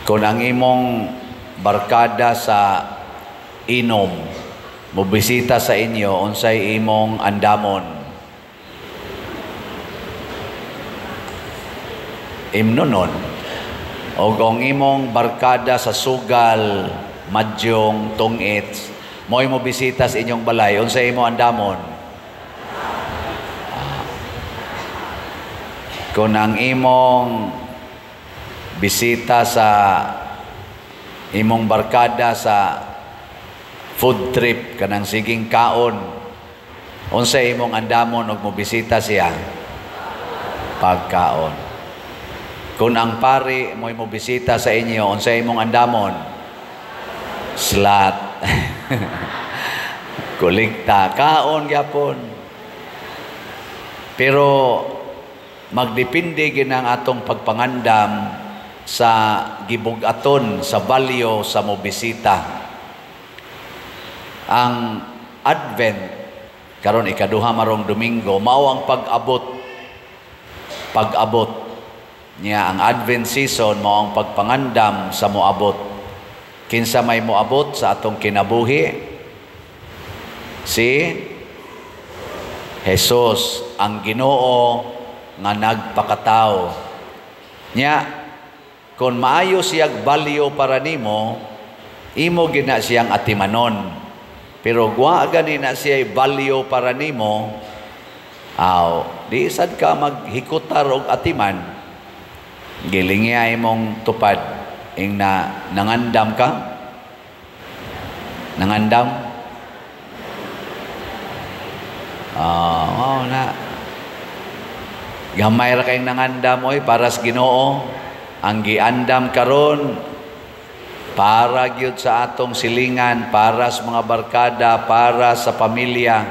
Kung ang imong barkada sa inom mobisita sa inyo, unsay imong andamon? Imnonon. O kung imong barkada sa sugal, madyong, tungit, mo'y mobisita sa inyong balay, unsay imong andamon? Kung ang imong bisita sa imong barkada sa food trip, kanang siging kaon, unsay imong andamon og mobisita siya? Pagkaon. Kung ang pari mo'y mobisita sa inyo, unsay imong andamon? Slat. Kulikta, kaon gyapon. Pero magdepende gid ang atong pagpangandam sa gibug-aton, sa value sa mobisita. Ang Advent karon, ikaduha marong Domingo, mao ang pag-abot. Pag-abot niya ang Advent season, mao ang pagpangandam sa moabot. Kinsa may moabot sa atong kinabuhi? Si Jesus, ang Ginoo nga nagpakatao. Nya kung maayo siyag value para nimo, imo gina siyang atimanon. Pero wa gani na siya value para nimo, aw di sad ka maghikutar og atiman. Gilingiya imong tupad ing na nangandam ka? Nangandam? Oh, na. Gamay ra kayong nangandam oy para sa Ginoo. Ang giandam karon para gyud sa atong silingan, para sa mga barkada, para sa pamilya,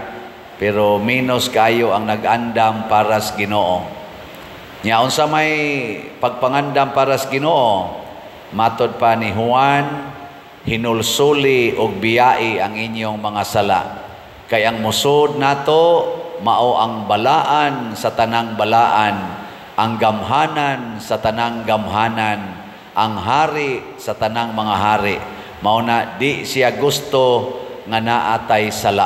pero minus kayo ang nag-andam para sa Ginoo. Nya unsa may pagpangandam para sa Ginoo? Matod pa ni Juan, hinulsuli og biyai ang inyong mga sala. Kay ang musod nato mao ang balaan sa tanang balaan, ang gamhanan sa tanang gamhanan, ang hari sa tanang mga hari. Mao na di siya gusto nga naatay sala.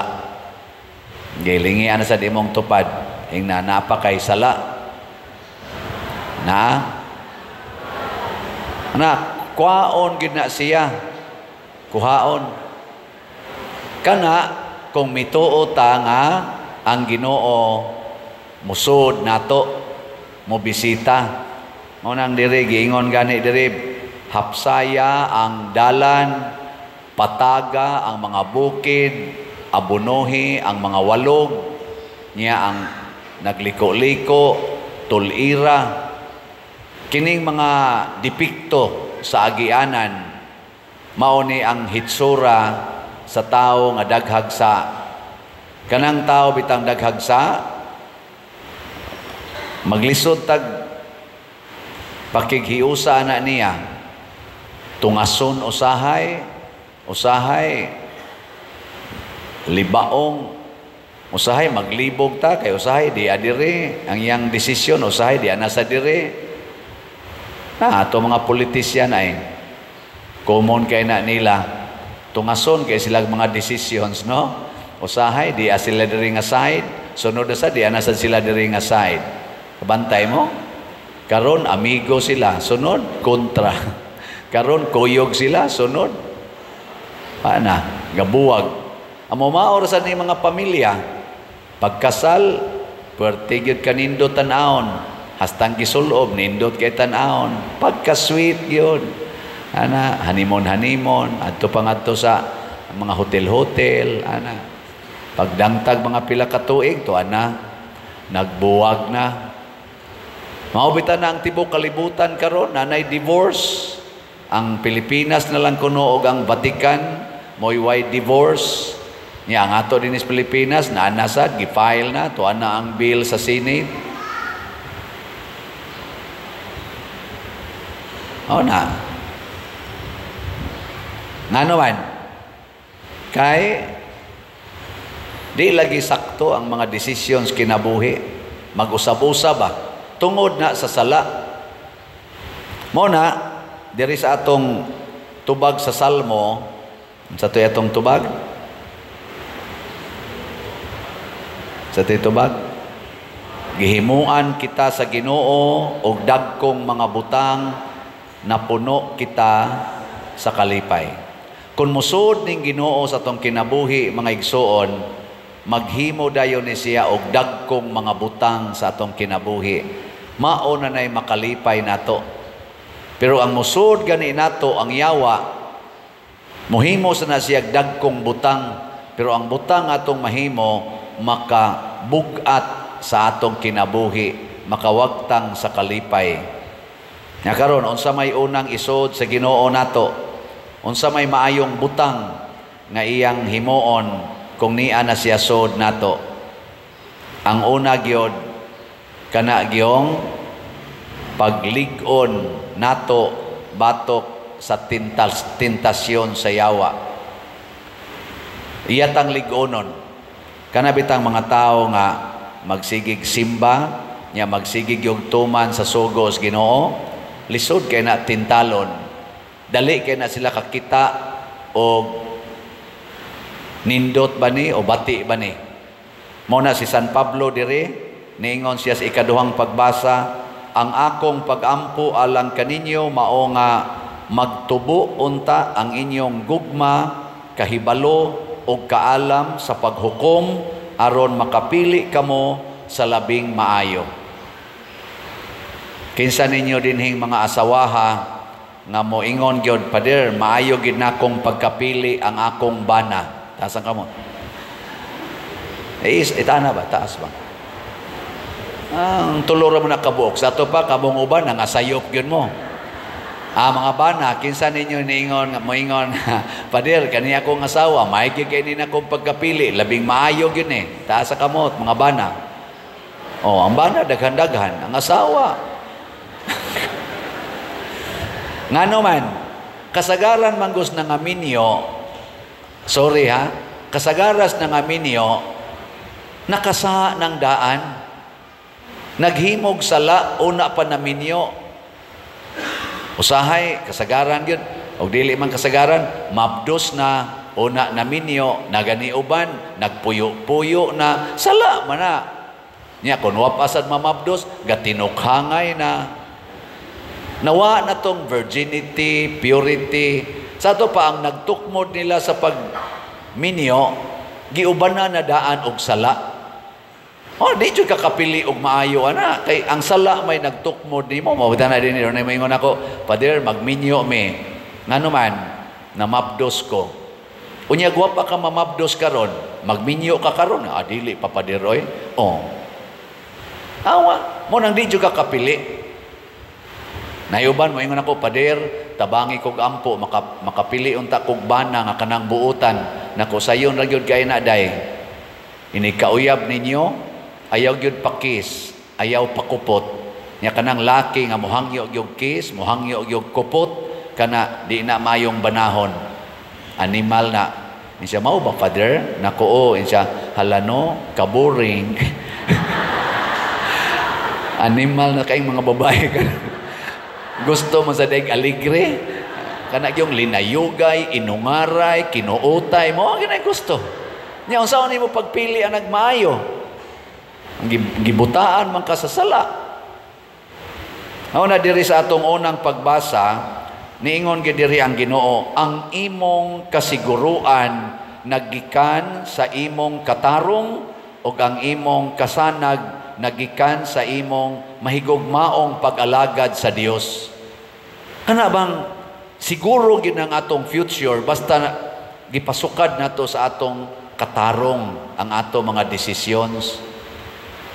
Gilingi ana sa imong tupad, ing na naa pa kay sala. Na na kuhaon gid na siya. Kuhaon. Kana kung mituo ta nga ang Ginoo musod nato, mobisita. Mao nang diri giingon gani diri, hapsaya ang dalan, pataga ang mga bukid, abunuhi ang mga walog, niya ang nagliko-liko, tulira. Kining mga depikto sa agianan, mao ni ang hitsura sa tao nga daghagsa. Kanang tao bitang daghagsa, maglisod tag pakighiusa na niya, tungason usahay, usahay libaong, usahay maglibog ta kay usahay di adiri ang iyang desisyon, usahay di ana sa diri. Na ato mga politisyan ay common kay na nila, tungason kay sila mga decisions, no? Usahay di sila diri nga side, sunod sa di ana sa sila diri nga side. Kabantay mo? Karon amigo sila, sunod kontra. Karon kuyog sila, sunod ana gabuwag. Amo maor sa ni mga pamilya, pagkasal puwerte gyud kanindot tan-awon, hastang gisulob nindot kay tan-awon, pagka-sweet gyud. Ana honeymoon honeymoon adto pa ngadto sa mga hotel-hotel, ana. Pagdangtag mga pila ka tuig to ana nagbuwag na. Mao bitaw na ang tibuok kalibutan karon nanay divorce. Ang Pilipinas na lang kuno og ang Vatican mo'y way divorce. Nya ang ato dinhi sa Pilipinas naa sad gi-file na to ana ang bill sa Senate. O na. Ngano man? Kay di lagi sakto ang mga decisions kinabuhi. Mag-usab-usab ba? Tungod na sa sala. Mo na, diri sa atong tubag sa Salmo, sa to'y atong tubag? Sa to'y tubag? Gihimuan kita sa Ginoo og dagkong mga butang, napuno kita sa kalipay. Kung musod ning Ginoo sa atong kinabuhi, mga igsoon, maghimo dayon ni siya og dagkong mga butang sa atong kinabuhi. Mao na nay makalipay nato. Pero ang musod gani nato ang yawa, muhimo sa na siya dagkong butang, pero ang butang atong mahimo makabugat sa atong kinabuhi, makawagtang sa kalipay. Nya karon, unsa may unang isod sa Ginoo nato? Unsa may maayong butang nga iyang himuon kung niya na siya sod nato? Ang una gyud kana gyong paglig-on nato batok sa tentasyon sa yawa. Iya tang lig-onon. Kana bitang mga tawo nga magsigig simba, nya magsigig yung tuman sa sugos Ginoo, lisod kay na tintalon. Dali kay na sila kakita og nindot ba ni o bati ba ni. Mao na si San Pablo diri, niingon siya sa ikaduhang pagbasa, ang akong pagampo alang kaninyo mao nga magtubo unta ang inyong gugma, kahibalo ug kaalam sa paghukom aron makapili kamo sa labing maayo. Kinsa ninyo dinhing mga asawaha nga moingon gyud, "Pader, maayo gyud nakong pagkapili ang akong bana"? Taas ang kamot. Eh, itana ba? Taas ba? Ang tulora mo na kabuok. Sa ato pa, kamong uban, ang asayop gyud mo. Ah, mga bana, kinsa ninyo niingon, moingon, "Pader, kani akong asawa, maayo gyud kay ni akong pagkapili, labing maayo gyud ni"? Taas sa kamot, mga bana. Oh, ang bana, daghan-daghan. Ang asawa. Ngano man, kasagaran manggos na nga minyo, sorry ha, kasagaras na nga minyo, nakasa ng daan, naghimog sala, una pa na minyo. Usahay, kasagaran yun. O dili man kasagaran, mabdos na, una na minyo, naganiuban, nagpuyo-puyo na, sala man na. Nya, kung wapasad mamabdos, gatinukhangay na. Nawa na tong virginity, purity. Sa ato pa, ang nagtukmod nila sa pagminyo, giuban na na daan og sala. Oh, di jud ka kapili og maayo ana kay ang sala may nagtukmod nimo. Mawada na din ni moingon ako, "Pader, magminyo mi." Ngano man namabdos ko. Unya gwapa ka mamabdos karon, magminyo ka karon, ah, dili pa, pader oy. Oh. Awa, mo nang di jud ka kapili. Nayuban moingon ako, "Pader, tabangi kog ampo makapili unta kog bana nga kanang buutan." Nako, sayon ra gyud kay na day. Ini kauyab ninyo, ayaw gyud pakis, ayaw pakupot. Nya kanang laki nga mohangyo gyud kiss, mohangyo gyud kupot, kana di na mayong banahon. Animal na. Insa mao ba, Father? Nako, oh, insa halano, kaboring. Animal na kayong mga babae ka. Gusto mo sa daig aligre? Kana yung linayugay, inungaray, kinuutay, mo ang gusto. Nya unsa nimo pagpili ang nagmaayo? Ang gibutaan man ka sa sala. Mao na diri sa atong unang pagbasa, niingon gyud diri ang Ginoo, ang imong kasiguruan nagikan sa imong katarong ug ang imong kasanag nagikan sa imong mahigugmaong pag-alagad sa Dios. Kana bang siguro gyud ang atong future basta gipasukad nato sa atong katarong ang ato mga decisions.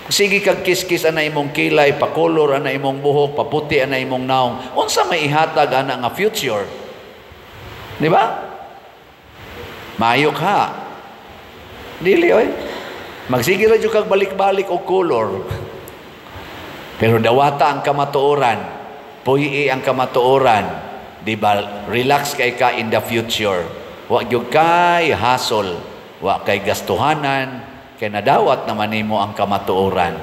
Sige kag kiskis ana imong kilay, pakolor ana imong buhok, paputi ana imong naong, unsa may ihatag ana nga future? Di ba? Maayo ka. Dili oy. Magsige ra jud kag balik-balik og color. Pero dawata ang kamatuoran, puyi ang kamatuoran, di ba? Relax kay ka in the future. Wa gyud kay hasol, wa kay gastuhanan, kay nadawat naman nimo ang kamatuoran.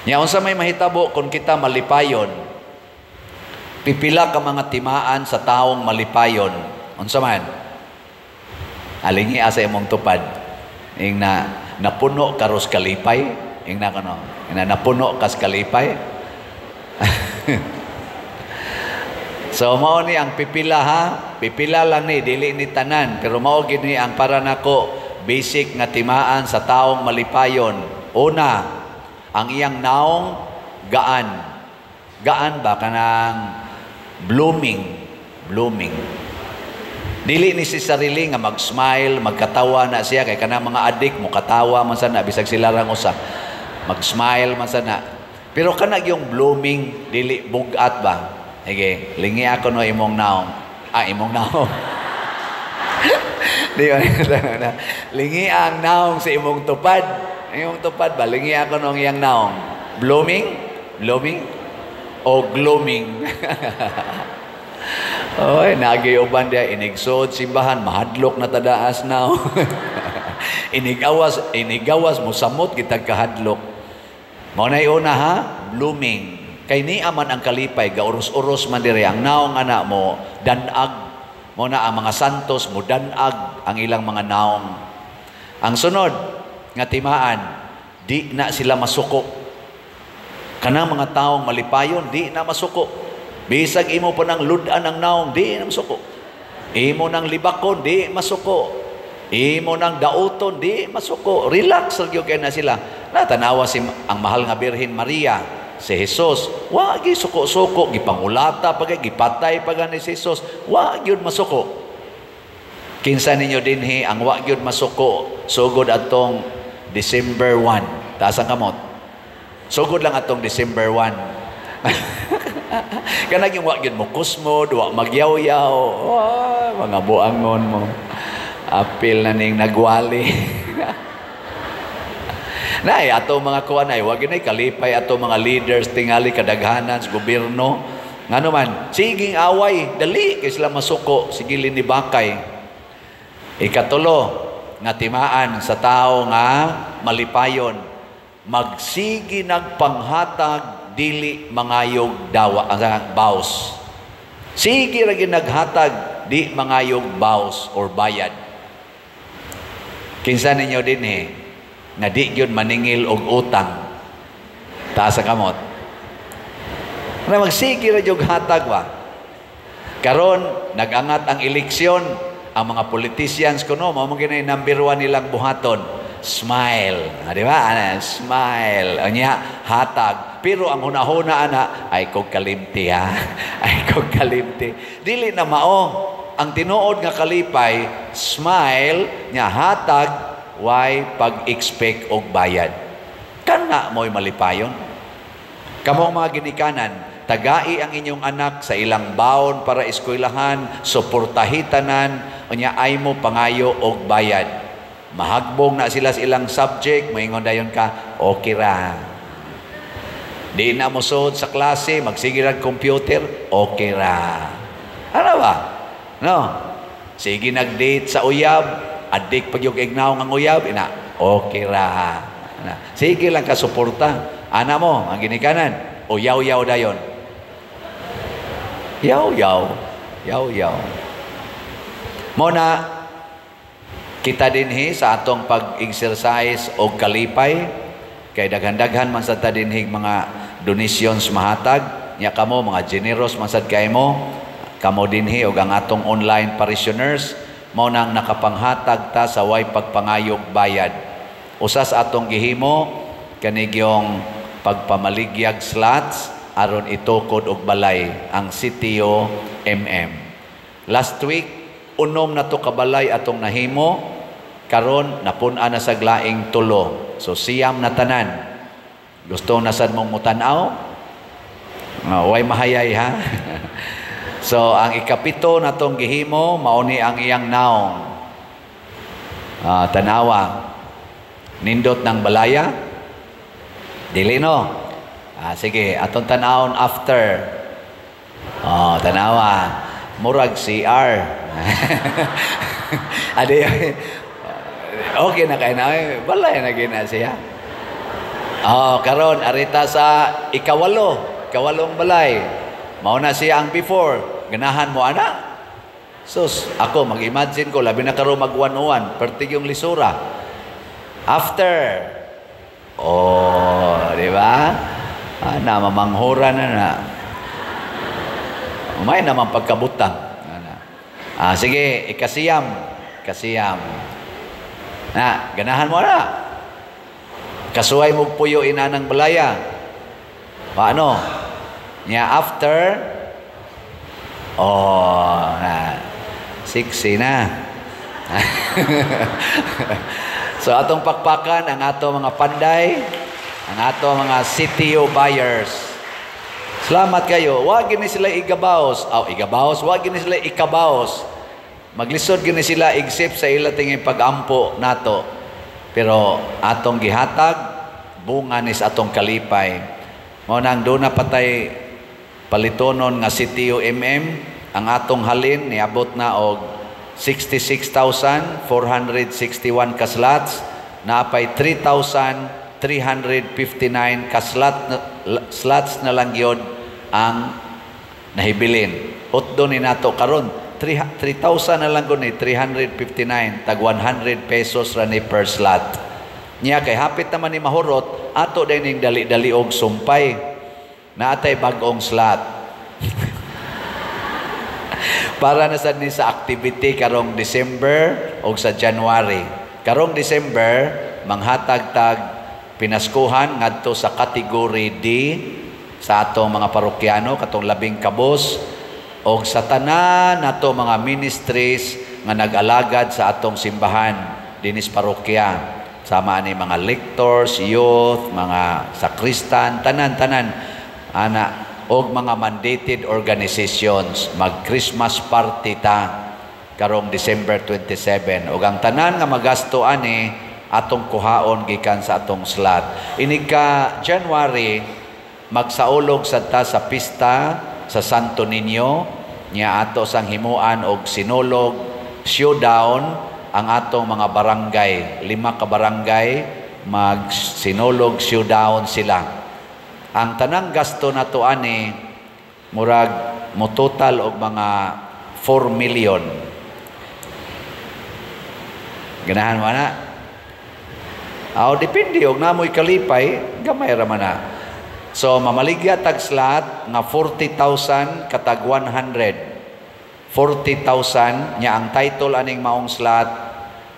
Nya unsa may mahitabo kung kita malipayon? Pipila ka mga timaan sa taong malipayon. Unsa man? Alingi sa imong tupad. Ing na napuno karos kalipay. Ing na kano. Ing na napuno kas kalipay. So mao ni ang pipila ha, pipila lang ni, dili ni tanan, pero mao gid ni ang para nako basic nga timaan sa taong malipayon. Una, ang iyang naong gaan. Gaan ba kanang blooming, blooming. Dili ni si sarili nga mag-smile, magkatawa na siya kay kanang mga adik mo katawa man sana bisag sila rang usa. Mag-smile man sana. Pero kanang yung blooming dili bugat ba? Sige, lingi ako no imong naong. Ah, imong naong. Di ba? Lingi ang naong sa imong tupad. Imong tupad ba? Lingi ako no iyang naong. Blooming? Blooming? O glooming? Oy, nagiuban diya, inigsood simbahan, mahadlok na tadaas now. Inigawas, inigawas, musamot kitag kahadlok. Mao na una ha, blooming. Kay niya man ang kalipay, gauros-uros man diri ang naong ana mo, danag. Mo na ang mga santos mo danag ang ilang mga naong. Ang sunod nga timaan, di na sila masuko. Kanang mga taong malipayon, di na masuko. Bisag imo pa nang ludan ang naong, di na masuko. Imo nang libakon, di masuko. Imo nang dauton, di masuko. Relax ra gyud kay na sila. Natanawa si ang mahal nga Birhen Maria, si Jesus, wa gyud suko-suko, gipangulata pa kay gipatay pa gani si Jesus, wa gyud masuko. Kinsa ninyo dinhi ang wa gyud masuko sugod atong December 1? Taas ang kamot. Sugod lang atong December 1. Kanang yung wa gyud mo kusmod, wa magyaw-yaw, oh, mga buangon mo. Apil na ning nagwali. Nay, ato mga kuan ay wag gyud kalipay ato mga leaders tingali kadaghanan sa gobyerno. Ngano man, siging away, dali kay sila masuko, sige ni bakay. Ikatulo nga timaan sa tao nga malipayon, magsigi nagpanghatag dili mangayog dawa ang baws. Sige ra gyud naghatag di mangayog baws or bayad. Kinsa ninyo dinhi nga di gyud maningil og utang? Taas ang kamot. Na magsige ra gyud hatag ba? Karon nagangat ang eleksyon, ang mga politicians kuno mao man gyud number 1 nilang buhaton. Smile. Ah, di ba? Ana, smile. Unya, hatag. Pero ang hunahuna ana, ay kog kalimti ha. Ay kog kalimti. Dili na mao. Ang tinuod nga kalipay, smile, nya hatag, why pag-expect og bayad. Kana mo'y malipayon. Kamo mga ginikanan, tagai ang inyong anak sa ilang baon para eskwelahan, suportahi tanan, unya ay mo pangayo og bayad. Mahagbong na sila sa ilang subject, moingon dayon ka, okay ra. Di na mosuod sa klase, magsige rag computer, okay ra. Ano ba? No? Sige nag-date sa uyab, adik pag yung ignaw ng uyab, ina, okay ra. Ana. Sige lang ka suporta. Ana mo, ang ginikanan, o yaw-yaw dayon. Yaw-yaw. Yaw-yaw. Mo na, kita dinhi sa atong pag-exercise og kalipay, kay daghan-daghan man sa ta dinhi mga donations mahatag, nya kamo mga generous man sad kay mo, kamo dinhi og ang atong online parishioners, mao nang nakapanghatag ta sa way pagpangayog bayad. Usa sa atong gihimo kanigyong pagpamaligyag slots aron itukod og balay ang Sitio MM. Last week unom na to kabalay atong nahimo, karon napun-an na sa glaing tulo. So siyam na tanan. Gusto na sad mong mutan-aw? No, way mahayay ha. So ang ikapito natong gihimo mao ni ang iyang naong. Tanawa. Nindot ng balaya? Dili no. Sige, atong tan-awon after. Oh, tanawa. Murag CR. Adi, okay na kay na. Balay na gina siya. Oh, karon arita sa ikawalo, ikawalong balay. Mao na siya ang before. Ganahan mo ana? Sus, ako mag-imagine ko labi na karon mag 101, pertig yung lisura. After. Oh, di ba? Ana, mamanghura na na. May naman pagkabutang. Ana. Ah, sige, ikasiyam. Ikasiyam. Na, ganahan mo na. Kasuway mo puyo inanang balaya. Paano? Nya after, oh, na, sexy na. So atong pakpakan ang ato mga panday, ang ato mga CTO buyers. Salamat kayo. Wa gini sila igabaos. Aw, igabaos, wa gini sila ikabaos. Maglisod gini sila except sa ila tingin pag-ampo nato. Pero atong gihatag bunga ni sa atong kalipay. Mao nang duna patay palitonon nga CTO MM, ang atong halin niabot na og 66,461 ka slots, naapay 3,359 ka slot na, slots na lang yun ang nahibilin. Hutdo ni nato karon 3,000 na lang ni 359, tag 100 pesos ra ni per slot. Niya kay hapit naman ni mahurot, ato din ning dali-dali og sumpay. Naatay bag-ong slot. Para na sad ni sa activity karong December o sa January. Karong December, manghatag tag pinaskuhan ngadto sa category D sa atong mga parokyano katong 12 o sa tanan nato mga ministries nga nag-alagad sa atong simbahan dinis parokya. Sama ni mga lectors, youth, mga sakristan, tanan-tanan ana og mga mandated organizations, mag Christmas party ta karong December 27 ug ang tanan nga magasto ani atong kuhaon gikan sa atong slot. Inig ka January, magsaulog sad ta sa pista sa Santo Niño, nya ato sang himuan og sinulog showdown ang atong mga barangay, 5 ka barangay mag sinulog showdown sila. Ang tanang gasto nato ani murag mo total og mga 4 million. Ganahan mo na? Aw, depende og namoy kalipay, gamay ra man na. So mamaligya tag slot nga 40,000 katag 100. 40,000 nya ang title aning maong slot,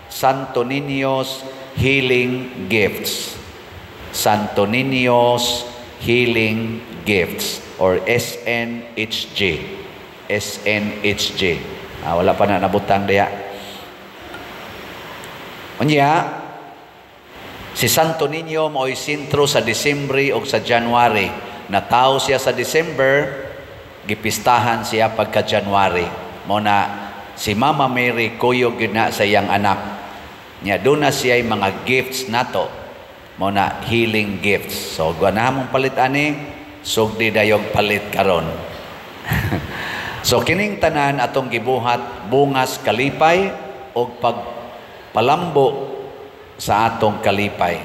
Santo Niño's Healing Gifts. Santo Niño's Healing Gifts or SNHG. SNHG. Ah, wala pa na nabutang diya. Unya, si Santo Niño mao'y sentro sa Disembre o sa January. Natawo siya sa December, gipistahan siya pagka January. Mao na si Mama Mary kuyog gyud na sa iyang anak. Nya doon na siya mga gifts nato. Mao na healing gifts. So ganahan mong palit ani, sugdi dayog palit karon. So kining tanan atong gibuhat bungas kalipay og pagpalambo sa atong kalipay.